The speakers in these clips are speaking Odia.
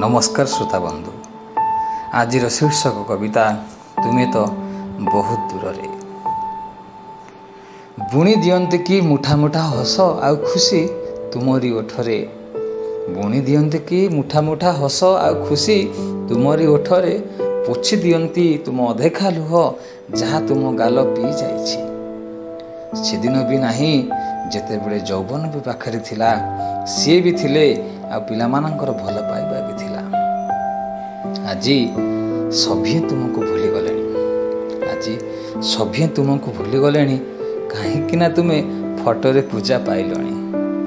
ନମସ୍କାର ଶ୍ରୋତା ବନ୍ଧୁ। ଆଜିର ଶୀର୍ଷକ କବିତା ତୁମେ ତ ବହୁତ ଦୂରରେ। ବୁଣି ଦିଅନ୍ତି କି ମୁଠା ମୁଠା ହସ ଆଉ ଖୁସି ତୁମରି ଓଠରେ, ବୁଣି ଦିଅନ୍ତି କି ମୁଠା ମୁଠା ହସ ଆଉ ଖୁସି ତୁମରି ଓଠରେ, ପୋଛି ଦିଅନ୍ତି ତୁମ ଅଦେଖା ଲୁହ ଯାହା ତୁମ ଗାଲ ପିଇ ଯାଇଛି। ସେଦିନ ବି ନାହିଁ ଯେତେବେଳେ ଯୌବନ ବି ପାଖରେ ଥିଲା, ସିଏ ବି ଥିଲେ ଆଉ ପିଲାମାନଙ୍କର ଭଲ ପାଇବା ବି ଥିଲା। ଆଜି ସଭିଏଁ ତୁମକୁ ଭୁଲିଗଲେଣି, ଆଜି ସଭିଏଁ ତୁମକୁ ଭୁଲିଗଲେଣି, କାହିଁକି ନା ତୁମେ ଫଟୋରେ ପୂଜା ପାଇଲଣି।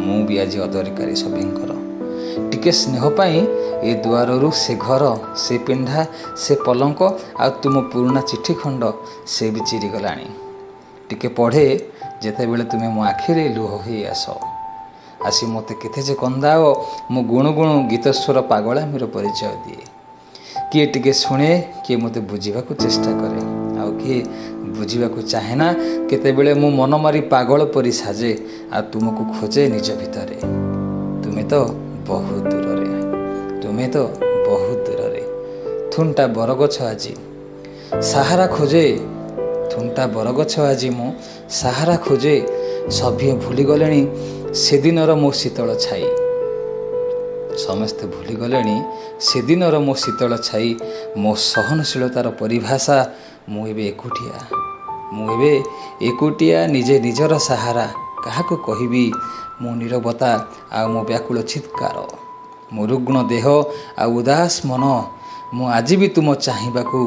ମୁଁ ବି ଆଜି ଅଦରକାରୀ ସଭିଙ୍କର। ଟିକେ ସ୍ନେହ ପାଇଁ ଏ ଦୁଆରରୁ ସେ ଘର, ସେ ପିଣ୍ଢା, ସେ ପଲଙ୍କ ଆଉ ତୁମ ପୁରୁଣା ଚିଠି ଖଣ୍ଡ ସେ ବି ଚିରିଗଲାଣି। ଟିକେ ପଢ଼େ ଯେତେବେଳେ ତୁମେ ମୋ ଆଖିରେ ଲୁହ ହୋଇ ଆସ, ଆସି ମୋତେ କେତେ ଯେ କନ୍ଦାଅ। ମୁଁ ଗୁଣୁ ଗୁଣୁ ଗୀତସ୍ୱର ପାଗଳାମିର ପରିଚୟ ଦିଏ। କିଏ ଟିକେ ଶୁଣେ, କିଏ ମୋତେ ବୁଝିବାକୁ ଚେଷ୍ଟା କରେ, ଆଉ କିଏ ବୁଝିବାକୁ ଚାହେଁ ନା। କେତେବେଳେ ମୁଁ ମନ ମାରି ପାଗଳ ପରି ସାଜେ ଆଉ ତୁମକୁ ଖୋଜେ ନିଜ ଭିତରେ। ତୁମେ ତ ବହୁତ ଦୂରରେ, ତୁମେ ତ ବହୁତ ଦୂରରେ। ଥୁଣ୍ଟା ବରଗଛ ଆଜି ସାହାରା ଖୋଜେ, ଥୁଣ୍ଟା ବରଗଛ ଆଜି ମୁଁ ସାହାରା ଖୋଜେ। ସଭିଏଁ ଭୁଲିଗଲେଣି ସେଦିନର ମୋ ଶୀତଳ ଛାଇ, ସମସ୍ତେ ଭୁଲିଗଲେଣି ସେଦିନର ମୋ ଶୀତଳ ଛାଇ। ମୋ ସହନଶୀଳତାର ପରିଭାଷା, ମୁଁ ଏବେ ଏକୁଟିଆ, ମୁଁ ଏବେ ଏକୁଟିଆ, ନିଜେ ନିଜର ସାହାରା। କାହାକୁ କହିବି ମୋ ନୀରବତା ଆଉ ମୋ ବ୍ୟାକୁଳ ଚିତ୍କାର, ମୋ ରୁଗ୍ଣ ଦେହ ଆଉ ଉଦାସ ମନ। ମୁଁ ଆଜି ବି ତୁମ ଚାହିଁବାକୁ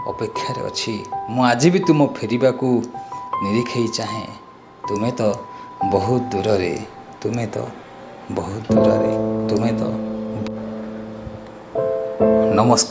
ଅପେକ୍ଷାରେ ଅଛି, ମୁଁ ଆଜି ବି ତୁମ ଫେରିବାକୁ ନିରୀକ୍ଷେଇ ଚାହେଁ। ତୁମେ ତ ବହୁତ ଦୂରରେ, ତୁମେ ତ ବହୁତ ଦୂରରେ, ତୁମେ ତ। ନମସ୍କାର।